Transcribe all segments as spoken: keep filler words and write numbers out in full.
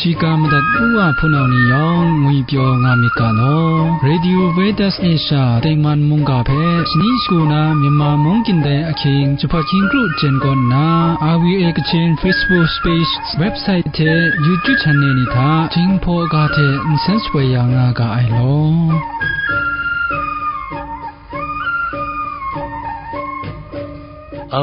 Shiga madat u wa hpunau ni yawng ngwi pyaw nga myit ga law. Radio Vedas Asia Taiman mungga hpe shani shagu na Myanmar mung kyin dai ahkying jahpat hkying kru jen kaw nna, R V A Kachin Facebook page, website hte YouTube channel ni hta Jinghpaw ga hte nsen shapoi ya nga ga ai law.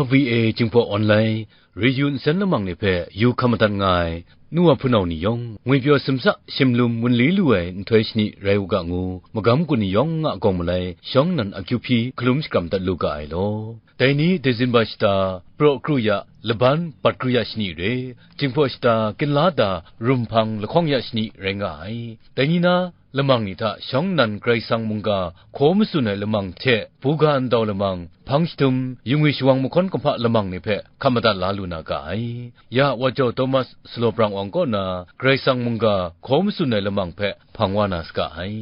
R V A Jinghpaw Online, Ryu nsen lamang ni hpe yu hkam madat nga ai, nu wa hpunau ni yawng, ngwi pyaw simsa shimlum wunli lu ai nhtoi shani rai u ga ngu, magam gun ni yawng a gawng malai, shawng nnan akyu hpyi hkalum shakram dat lu ga ai law. Dai ni December shata, praw kru ya, laban bat kru ya shani re, Jinghpaw shata, kinla da, rum hpang lahkawng ya shani rai nga ai. Dai ni na, lamang ni hta shawng nnan Karai Kasang mungga hkaw matsun ai lamang hte, buga ndau lamang, hpang shadum, yungwi shawang mahkawn kumhpa lamang ni hpe hkam madat la lu na ga ai. Ya Wa Jau Thomas Salaw Prang Awng kaw na Karai Kasang mungga hkaw matsun ai lamang hpe hpang wa na saga ai.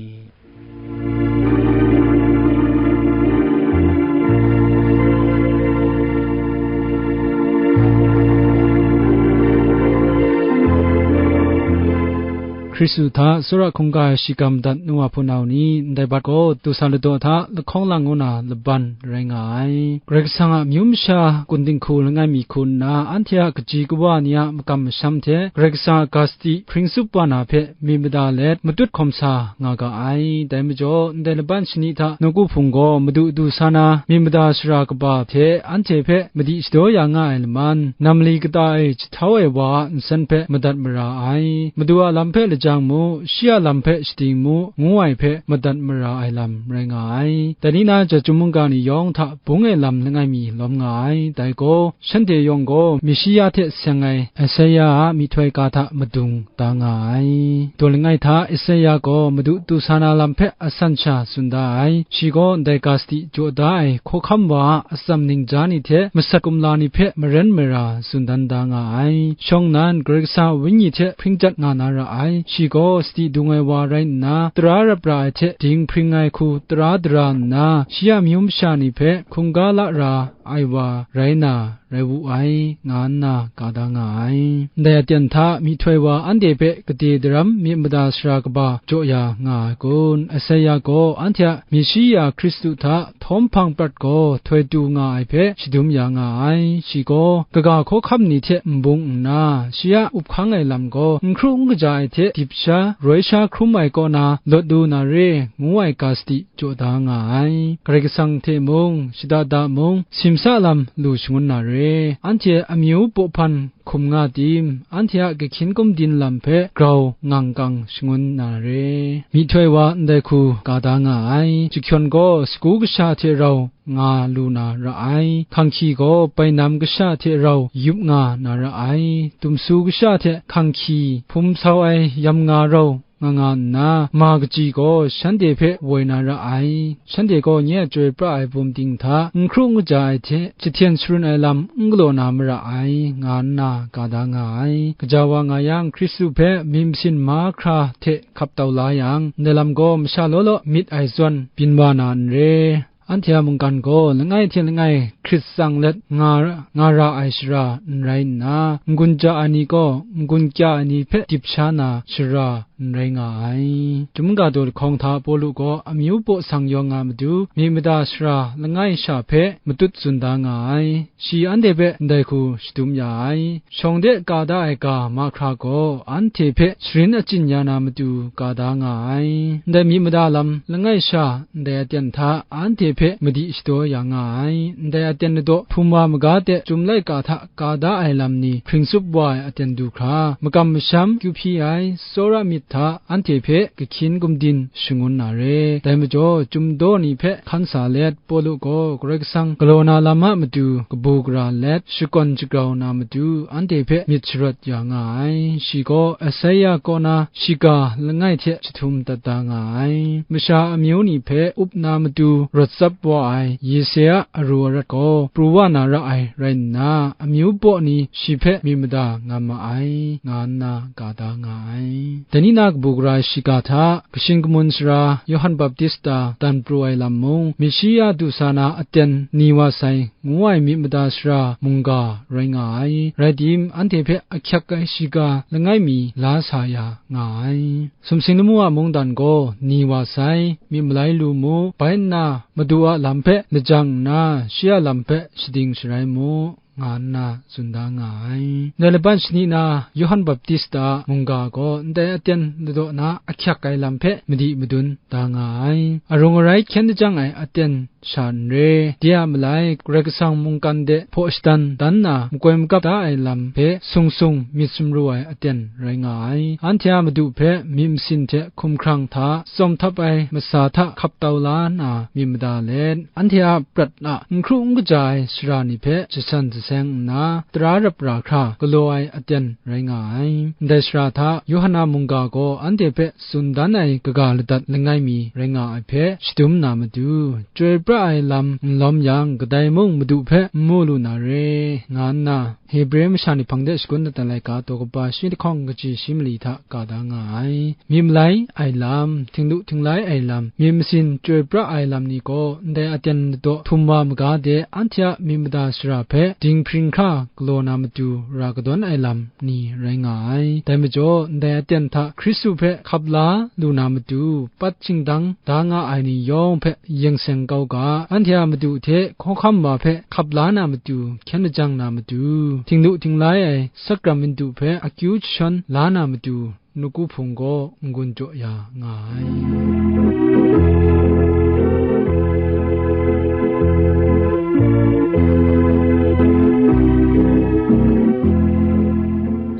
Hkristu hta tsawra hkungga ai shiga madat nu wa hpunau ni, ndai bat gaw du sa ladaw hta lahkawng lang ngu na laban rai nga ai. Karai Kasang a amyu masha kun dinghku langai mi hku nna, anhte a kaji kawa ni a makam masham hte Karai Kasang a ga sadi hpring tsup wa na hpe myit mada let matut hkawm sa nga ga ai. Dai majaw, ndai laban shani hta nawku hpung gaw madu du sa na, myit mada sara kaba hte anhte hpe madi shadaw ya nga ai laman, nam mali kata e jahtau ai wa a nsen hpe madat mara ai. Madu a lam hpe lajang mu, shi a lam hpe shading mu, ngu ai hpe madat mara ai lam rai nga ai. Dai ni na, chyum mungga ni yawng hta bung e lam langai mi lawm nga ai. Dai gaw, shanhte yawng gaw Meshiya hte seng ai Isaiah a myihtoi ga hta madung da nga ai. Daw langai hta Isaiah gaw madu du sa na lam hpe asan sha tsun da ai. Shi gaw ndai ga sadi jaw da ai hkawhkam wa a atsam ningja ni hte masat kumla ni hpe maren mara tsun dan da nga ai. Shawng nnan Karai Kasang a Wenyi hte hpring jat nga na ra ai. Shi gaw sadi dung ai wa rai nna, tara rap ra ai hte dinghpring ai hku tara dara nna, shi a amyu masha ni hpe hkungga la ra ai wa rai na, rai wu ai, nga nna ga da nga ai. Ndai aten hta myihtoi wa anhte hpe gade daram myit mada sara kaba jaw ya nga ai kun? Isaiah gaw anhte a Meshiya Hkristu hta htawm hpang prat gaw htoi tu nga ai hpe shadum ya nga ai. Shi gaw kaga hkawhkam ni hte n bung nna, shi a up hkang ai lam gaw n hkru n kaja ai hte dip sha, roi sha hkrum ai kaw na lawt lu na re, ngu ai ga sadi jaw da nga ai. Karai Kasang hte mung, shada da mung, simsa lam lu shangun na re. Anhte amyu paw hpan hkum nga tim, anhte a kahkyin gumdin lam hpe grau ngang kang shangun na re. Myihtoi wa ndai hku ga da nga ai. Jahkyawn gaw sagu kasha hte rau nga lu na ra ai. Hkanghki gaw bainam kasha hte rau yup nga na ra ai. Dumsu kasha hte hkanghki hpum sau ai yam nga rau nga nga nna, ma kaji gaw shanhte hpe woi na ra ai. Shanhte gaw nye a chyoi pra ai bum ting hta n hkru n kaja ai hte, jahten sharun ai lam n galaw na mara ai, nga nna ga da nga ai. Gaja wa nga yang, Hkristu hpe myit masin mahkra hte hkap tau la yang, ndai lam gaw masha law law myit ai zawn byin wa na n re. Anhte a mungkan gaw langai hte langai hkrit tsang let nga, nga ra ai shara n rai nna, n-gun ja ai ni gaw n-gun kya ai ni hpe dip sha na shara n rai nga ai. Chyum ga daw lahkawng hta Pawlu gaw amyu paw sang yawng nga matu, myit mada sara langai sha hpe matut tsun da nga ai. Shi anhte hpe ndai hku shadum ya ai. Shawng de ka da ai ga mahkra gaw anhte hpe sharin achyin ya na matu ka da nga ai. Ndai myit mada lam langai sha ndai aten hta anhte hpe madi shadaw ya nga ai. Ndai aten ladaw hpum wa maga de, Chyum laika hta ka da ai lam ni hpring tsup wa ai aten du hkra, makam masham kyu hpyi ai tsawra myit hta anhte hpe kahkyin gumdin shangun na re. Dai majaw, Chyum daw ni hpe hkan sa let, Pawlu gaw Karai Kasang galaw na lam a matu kabu gara let, shakawn shagrau na matu anhte hpe myit sharawt ya nga ai. Shi gaw Asaia kaw na shiga langai hte jahtum dat da nga ai. Masha amyu ni hpe up na matu rawt tsap wa ai Yesaya aru arat gaw pru wa na ra ai rai nna, amyu paw ni shi hpe myit mada nga ma ai, nga nna ga da nga ai. Dai ni na kabu gara shiga hta, kashin kamun sara Yawhan Baptista dan pru ai lam mung, Meshiya du sa na aten ni wa sai, ngu ai myit mada sara mungga rai nga ai. Rai tim, anhte hpe ahkyak ai shiga langai mi la sa ya nga ai. Sumsing lamu a mungdan gaw ni wa sai, myit malai lu mu, bai nna Madu a lam hpe lajang nna, shi a lam hpe shading sharai mu, nga nna tsun da nga ai. Ndai laban shani na Yawhan Baptista a mungga gaw ndai aten ladaw na ahkyak ai lam hpe madi madun da nga ai. Arung arai hkyen lajang ai aten sha n re, de a malai Karai Kasang mungkan de hpaw shadan dan na makoi magap da ai lam hpe sung sung myit sumru ai aten rai nga ai. Anhte a Madu hpe myit masin hte hkumhkrang hta tsawm htap ai masa hta hkap tau la nna myit mada let, anhte a prat a n hkru n kaja ai sara ni hpe jasan jaseng nna, tara rap ra hkra galaw ai aten rai nga ai. Ndai sara hta Yawhan a mungga gaw anhte hpe tsun dan ai kaga ladat langai mi rai nga ai hpe shadum na matu, chyoi pra ai lam n lawm yang, kadai mung Madu hpe n mu lu na re, nga nna Hebre masha ni hpang de shagun dat ai laika daw kaba shi lahkawng kaji shi mali hta ga da nga ai. Myit malai ai lam, htinglu htinglai ai lam, myit masin chyoi pra ai lam ni gaw ndai aten ladaw htum wa maga de, anhte a myit mada sara hpe dinghpring hkra galaw na matu ra kadawn ai lam ni rai nga ai. Dai majaw, ndai aten hta Hkristu hpe hkap la lu na matu, pat shingdang da nga ai ni yawng hpe yeng seng kau ga, anhte a Madu hte hkawhkam wa hpe hkap la na matu, hkyen lajang na matu, htinglu htinglai ai sakram madu hpe akyu jashawn la na matu, nawku hpung gaw n-gun jaw ya nga ai.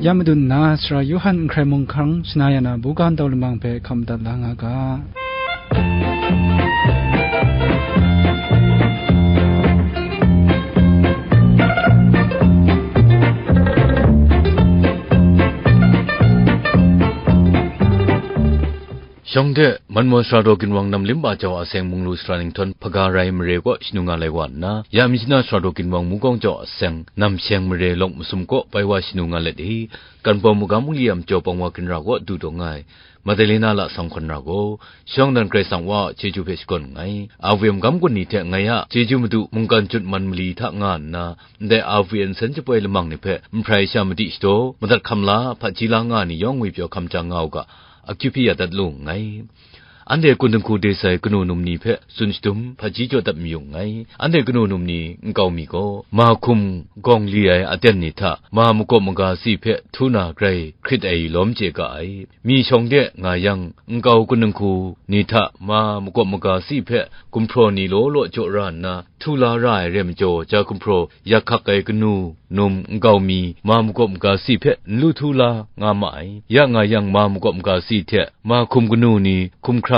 Ya madun nna, Sara Yawhan n hkrai mung hkang shana ya na buga ntau lamang hpe hkam madat la nga ga. Shawng hte, Manmaw Sara Daw Ginwang Namlim Ba Jau a seng munglu sara ninghtawn hpaga rai mare kaw shanu nga lai wa nna, ya Myitkyina Sara Daw Ginwang Mungkawng Jau a seng namsheng mare lawng masum kaw bai wa shanu nga let i, Kanpawng magam mungli a majaw pawng wa ginra kaw du taw nga ai Madalena lasang hkawn ra gaw, shawng dan Karai Kasang Wa a chyeju hpe shakawn nngai. A V M gam gun ni hte ngai a chyeju madu mungkan jut man mali hta nga nna, ndai A V N nsen jaboi lamang ni hpe nhprai sha madi shadaw, madat hkam la, hpaji la nga ni yawng ngwipyaw hkam jang nga u ga, akyu hpyi ya dat lu nngai. Anhte kun dinghku de sai kanu num ni hpe tsun shadum, hpaji jaw dat mayu nngai. Anhte kanu num ni nkau mi gaw, mahkum gawng li ai aten ni hta ma makawp maga si hpe htu na grai hkrit ai lawm chye ga ai. Mi shawng de nga yang, nkau kun dinghku ni hta ma makawp maga si hpe gumhpraw ni law law jaw ra nna, htu la ra ai re majaw, ja gumhpraw yak hkak ai kanu num nkau mi ma makawp maga si hpe n lu htu la nga ma ai. Ya nga yang, ma makawp maga si hte mahkum kanu ni hkumhkrang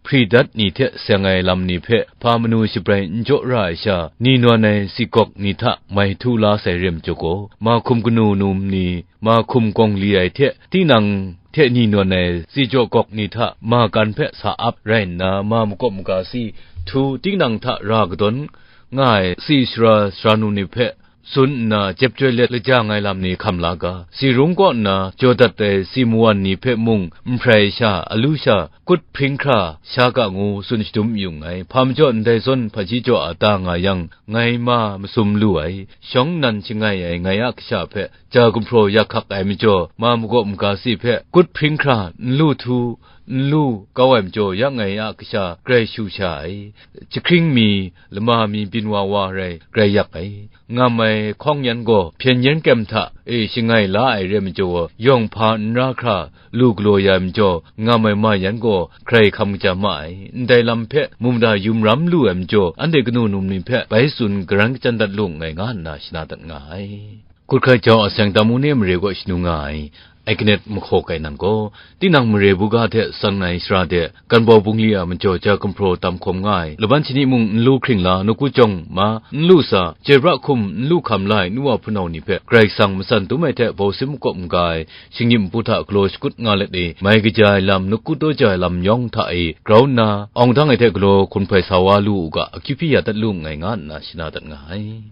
hpri dat ni hte seng ai lam ni hpe hpa manu shabrai n jaw ra ai sha, ni nawn ai si gawk ni hta mai htu la sai re majaw gaw, mahkum kanu num ni mahkum gawng li ai hte tinang hte ni nawn ai si jaw gawk ni hta ma kan hpe sa ap rai nna, ma makawp maga si htu tinang hta ra kadawn nga ai si sara sara nu ni hpe tsun nna, jep joi let lajang ai lam ni hkam la ga, si rung kaw nna jaw dat ai si mawan ni hpe mung nhprai sha, alu sha, kut hpring hkra sha ga ngu tsun shadum yu nngai. Hpa majaw ndai zawn hpaji jaw a ta nga yang, ngai ma masum lu ai, shawng nnan shangai ai ngai a kasha hpe ja gumhpraw yak hkak ai majaw, ma makawp maga si hpe kut hpring hkra n lu htu, n lu kau ai majaw, ya ngai a kasha grai shu sha ai. Jahkring mi, lama mi byin wa wa rai grai yak ai. Ngam ai hkawng yan gaw hpyen yen kyem hta e shangai la ai re majaw, yawng hpa n ra hkra lu galaw ya ai majaw, ngam ai ma yan gaw hkrai hkam kaja ma ai. Ndai lam hpe mumda yum ram lu ai majaw, anhte kanu num ni hpe bai tsun garan kachyan dat lu nngai, nga nna shana dat nga ai. Hkut hkrai jau a seng tamu ni mare kaw shanu nga ai. Agnet mahkaw kainan gaw, tinang mare buga hte san ai shara de, ganbau bungli a majaw ja gumhpraw tam hkawm nga ai, laban shani mung n lu hkring la, nawku jawng ma, n lu sa, chye bra hkum n lu hkam la ai nu wa hpunau ni hpe, Karai Kasang matsan dum ai hte bau sin makawp n ga ai, shinggyim npu hta galaw shakut nga let e, mai kaja ai lam, nawku taw ja ai lam yawng hta e, grau nna, awng dang ai hte galaw hkun hpai sa wa lu u ga, akyu hpyi ya dat lu nngai, nga nna shana dat nga ai.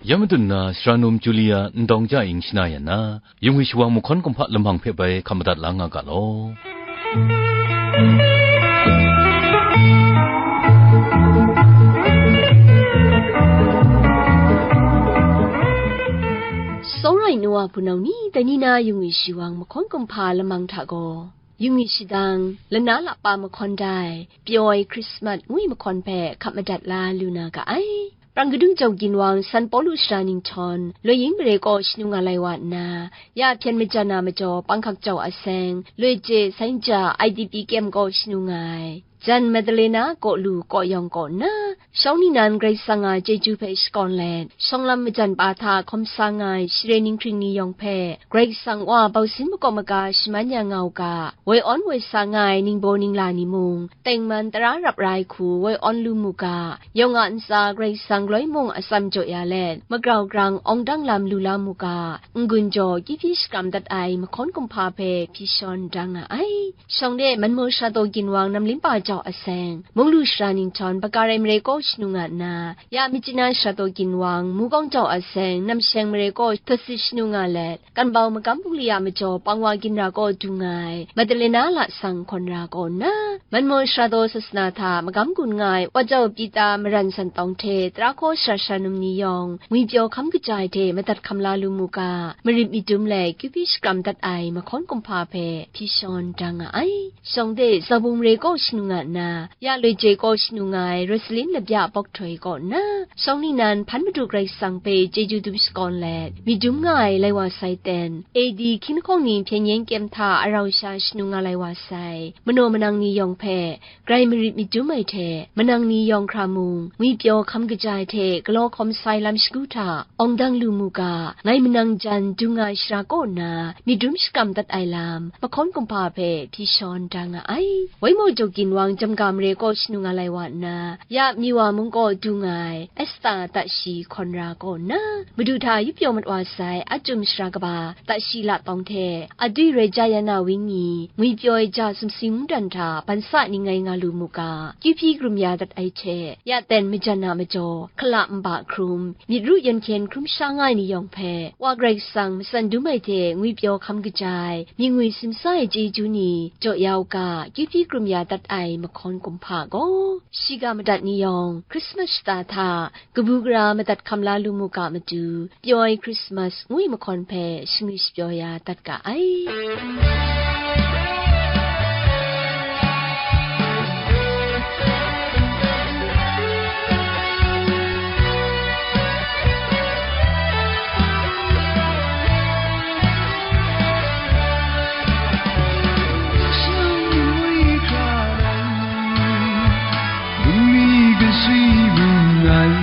Ya madun na, Sara Num Julia Ndawng Ja Ing shana yan na, Yung Wi Shawang mahkawn kumhpa lamang hpe bai hkam madat la nga ga law. Sawrai nu wa hpunau ni, dai ni na Yung Wi Shawang mahkawn kumhpa lamang hta gaw, Yung Wi Shadang, Lana Lapa mahkawn dai, Pyaw ai Christmas ngwi mahkawn hpe hkap madat la lu na ga ai. Prang kadung jau ginwang San Pawlu shara ninghtawng, Loi Ying mare kaw shanu nga lai wa nna, ya hpyen majan na majaw panghkak jau a seng, Loi Je Sainja I D P kem kaw shanu nga ai. Jan Madalena kaw lu kaw yawng kaw nna, shawng ningnan Karai Kasang a chyeju hpe shakawn let, shawng lam majan pa hta hkawm sa nga ai share ninghkring ni yawng hpe, Karai Kasang Wa bau sin makawp maga shaman ya nga u ga, woi awn woi sa nga ai ningbaw ningla ni mung, tengman tara rap ra ai hku woi awn lu mu ga, yawng a ntsa Karai Kasang galoi mung atsam jaw ya let, magrau grang awng dang lam lu la mu ga, n-gun jaw kyu hpyi shakram dat ai mahkawn kumhpa hpe hpyi shawn da nga ai. Shawng de Manmaw Shara Daw ginwang Namlimpa jau a seng, Munglu shara ninghtawng Bakarai mare kaw shanu nga nna, ya Myitkyina Shara Daw ginwang Mukawng jau a seng, Namsheng mare kaw htasit shanu nga let, Kanbau magam bungli a majaw pang wa ginra kaw du nga ai, Madalena lasang hkawn ra kaw nna, Manmaw Shara Daw sasana hta magam gun nga ai Wa Jau Pita maran santawng hte tara hkaw shara shanum ni yawng, ngwipyaw hkam kaja ai hte madat hkam la lu mu ga, marit myit dum let kyu hpyi shakram dat ai mahkawn kumhpa hpe hpyi shawn da nga ai. Shawng de Zaubung mare kaw shanu nga nna, ya Loi Je kaw shanu nga ai Rosalin labya bawk htoi kaw nna, shawng ningnan hpan Madu Karai Kasang hpe chyeju dum shakawn let, myit dum nga ai lai wa sai ten, A D hkying lahkawng ni hpyen yen kyem hta arau sha shanu nga lai wa sai, manaw manang ni yawng hpe, grai marit myit dum ai hte, manang ni yawng hkra mung, ngwipyaw hkam kaja ai hte galaw hkawm sa ai lam shagu hta, awng dang lu mu ga, ngai manang jan dung nga ai shara kaw nna, myit dum shakram dat ai lam, mahkawn kumhpa hpe hpyi shawn da nga ai. Waimaw Jau ginwang Jamga mare kaw shanu nga lai wa nna, ya Miwa mung kaw du nga ai, Esta tashi hkawn ra kaw nna, Madu hta yup pyaw mat wa sai, a chyum shara kaba, tashi latawng hte, a dui rai ja ya na wini, ngwipyaw ai ja sumsing mungdan hta, ban sa ning ngai nga lu mu ga, kyu hpyi krum ya dat ai hte, ya ten majan a majaw, hkala nba hkrum, myit ru yan hkyen hkrum sha nga ai ni yawng hpe, Wa Karai Kasang matsan dum ai hte ngwipyaw hkam kaja ai, myit ngwi simsa ai chyeju ni jaw ya u ga, kyu hpyi krum ya dat ai mahkawn kumhpa gaw, shiga madat ni yawng, Christmas shata hta, kabu gara madat hkam la lu mu ga matu, pyaw ai Christmas ngwi mahkawn hpe shangri shapyaw ya dat ga ai. Bungli kasi bung ai,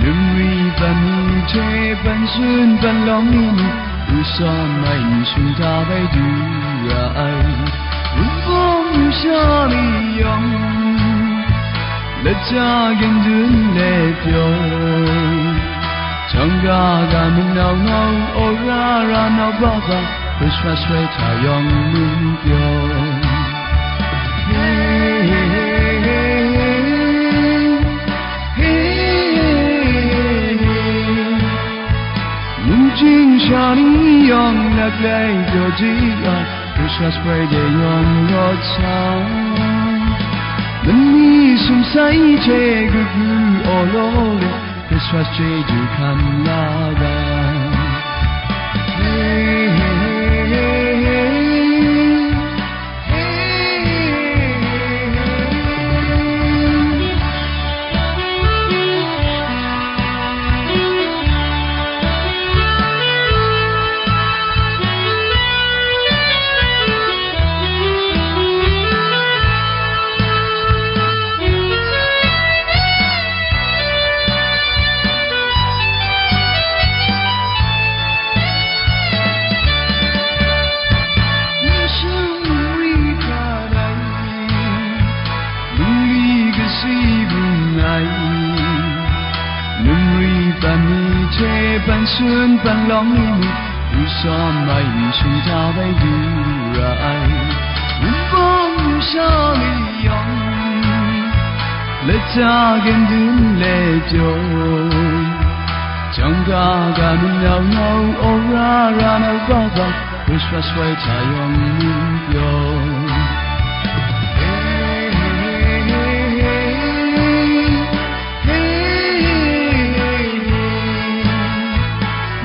ningri ban ni hte ban sun ban lawm ni, lusam ai ni shung hta bai du ra ai. Wunpawng lusha ni yawng, lata gindun let pyaw, Hkyang ga ga, minau nau, ora ra nau ba ba, Christmas rai hta yawng ngun pyaw. Hey, hey, hey, hey, hey, hey, hey, hey. Nungjing sha ni yawng laklai pyaw ji ai, Christmas rai de yawng rawt sa, mani sumsai hte kagu awlaw le, Christmas chyeju hkam la ga. Hey, hey, hey, hey, hey. Hte ban sun ban lawng ni myit, ru shawm ai n shingta bai du ra ai. Wunpawng ru sha mi yawng, lata gen dun le pyaw, jang ga ga mi nau nau, aw ra ra nau ba ba, Christmas wai ta yawng mi pyaw.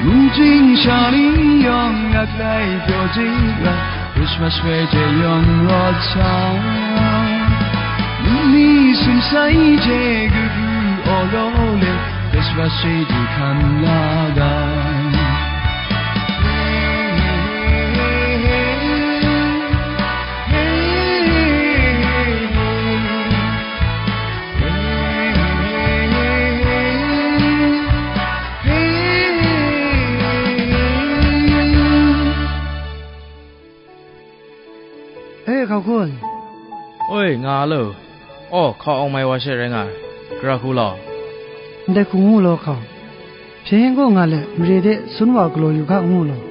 Mung jing sha ling yawng nak lai pyaw jing rai, Christmas re je yawng rawt sa. Mung ni sun sai je gu gu aw law le, Christmas re du hkan la ga. E, hkau kun. Oi, nga lo. Aw, hkau awng mai wa she rai nga ai. Gara hku law. Ndai hku ngu law, hkau. Hpyen gaw nga let, mare de sun wa galaw yu ga, ngu law.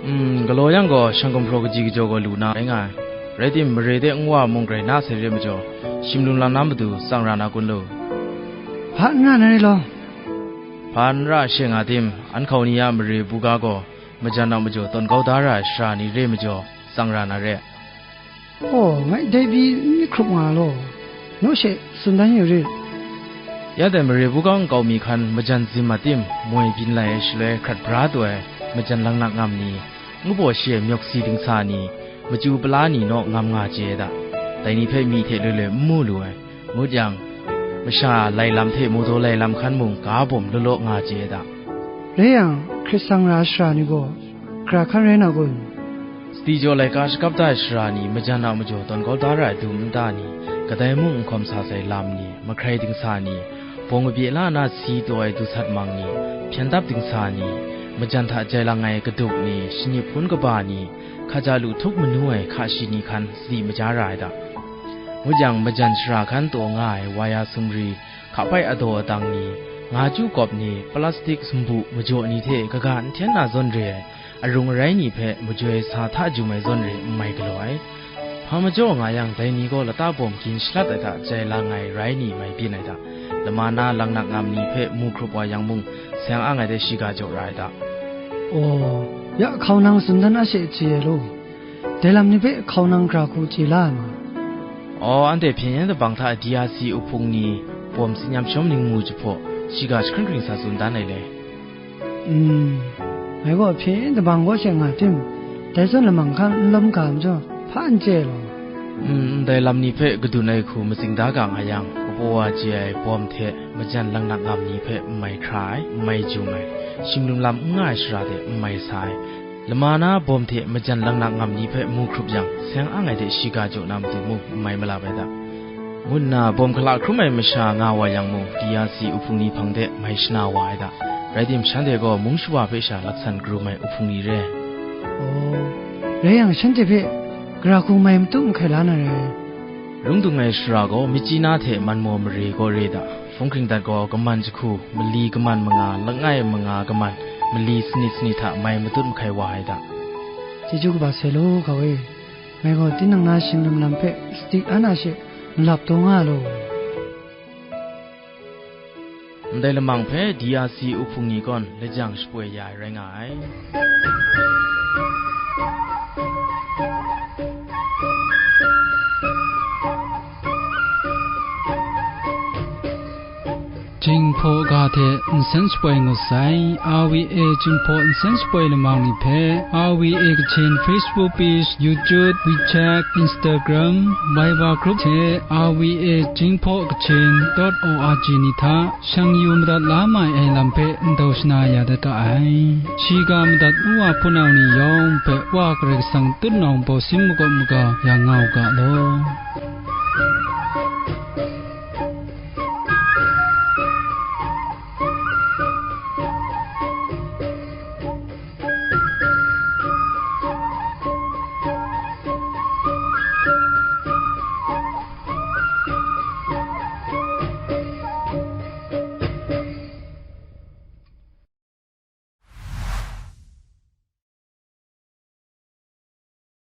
Mm, galaw yang gaw, shang gumhpraw kaji kajaw gaw lu na rai nga ai. Rai tim, mare de nwa mung grai na sai re majaw, shim lum lam na matu tsang ra na kun lu. Hpa n ra na re law. Hpa n ra she nga tim, an hkau ni a mare buga gaw, majan a majaw tawn kau da ra ai sara ni re majaw, tsang ra na re. Aw, ngai dai pyi n myit hkrup nga law, naw she tsun dan yu rit. Ya dai mare buga nkau mi hkan majan zim a tim moi byin lai ai shaloi hkrat bra taw ai majan laknak ngam ni, ngu baw shi ai myawk si dingsa ni, machyu pala ni naw ngam nga chye ai da. Dai ni hpe myi hte loi loi n mu lu ai, ngut yang, masha lai lam hte mawdaw lai lam hkan mung ga bawm law law nga chye ai da. Rai yang, hkrit sang ra ai sara ni gaw, gara hkan rai na kun? Sadi jaw laika shakap da ai sara ni, majan a majaw tawn kau da ra ai dum nta ni, kadai mung n hkawm sa sai lam ni, mahkrai dingsa ni, bawng kabye la na si taw ai du sat mang ni, hpyen dap dingsa ni, majan hta jai lang ai kaduk ni, shanip hpun kaba ni, hkaja lu htup manu ai hka shi ni hkan sadi maja ra ai da. Ngut yang, majan sara hkan taw nga ai waya sumri, hka bai adaw adang ni, nga chyu kawp ni, plastik sumbu majaw ni hte kaga n hten na zawn re ai, arung arai ni hpe majoi sa hta jum ai zawn re n mai galaw ai. Hpa majaw nga yang, dai ni gaw lata bawm gin shalat ai hta jai lang ai rai ni mai byin ai hta, lama na laknak ngam ni hpe mu hkrup wa yang mung, seng ang ai de shiga jaw ra ai hta. Aw, ya hkau nang tsun dan a she chye ai law. Dai lam ni hpe hkau nang gara hku chye la ai ma? Aw, anhte hpyen yen dabang hta D R C uhpung ni bawm tsin yam shawm ning mu jahpaw, shiga jahkring hkring sa tsun dan ai le. Mm, ngai gaw hpyen yen dabang kaw she nga tim, dai zawn lamang hkan n lawm ga majaw, hpa n chye ai law. Mm, ndai lam ni hpe kadun ai hku matsing da ga nga yang, kapaw wa chye ai bawm hte majan laknak ngam ni hpe n mai hkra ai, n mai jum ai, shim lum lam n nga ai sara de n mai sa ai, lama na bawm hte majan laknak ngam ni hpe mu hkrup yang, seng ang ai de shiga jaw na matu mung n mai malap ai da. Ngu nna bawm hkala hkrum ai masha nga wa yang mung, D R C uhpung ni hpang de mai shana wa ai da. Rai tim, shanhte gaw mung shawa hpe sha laksan karum ai uhpung ni re. Aw, rai yang, shanhte hpe gara hku mai matu mahkai la na rai. Rung dung ai sara gaw myitkyina hte manmaw mare gaw re da. Hpung hkring dat gaw kaman jahku, mali kaman manga, langai manga kaman, mali sanit sanit hta mai matut mahkai wa ai da. Chyeju kaba sai law, hkau e. Ngai gaw tinang na shim lum lam hpe sadi an a she malap taw nga law. Ndai lamang hpe D R C uhpung ni gaw lajang shapoi ya ai rai nga ai. Jinghpaw ga hte nsen shapoi ngut sai, R V A Jinghpaw nsen shapoi lamang ni hpe, R V A Kachin Facebook page, YouTube, WeChat, Instagram, Viber group hte R V A Jinghpaw Kachin dot O R G ni hta shang yu madat la mai ai lam hpe ndau shana ya dat ga ai. Shiga madat Wa hpunau ni yawng hpe Wa Karai Kasang tutnawng baw sin makawp maga ya nga u ga law.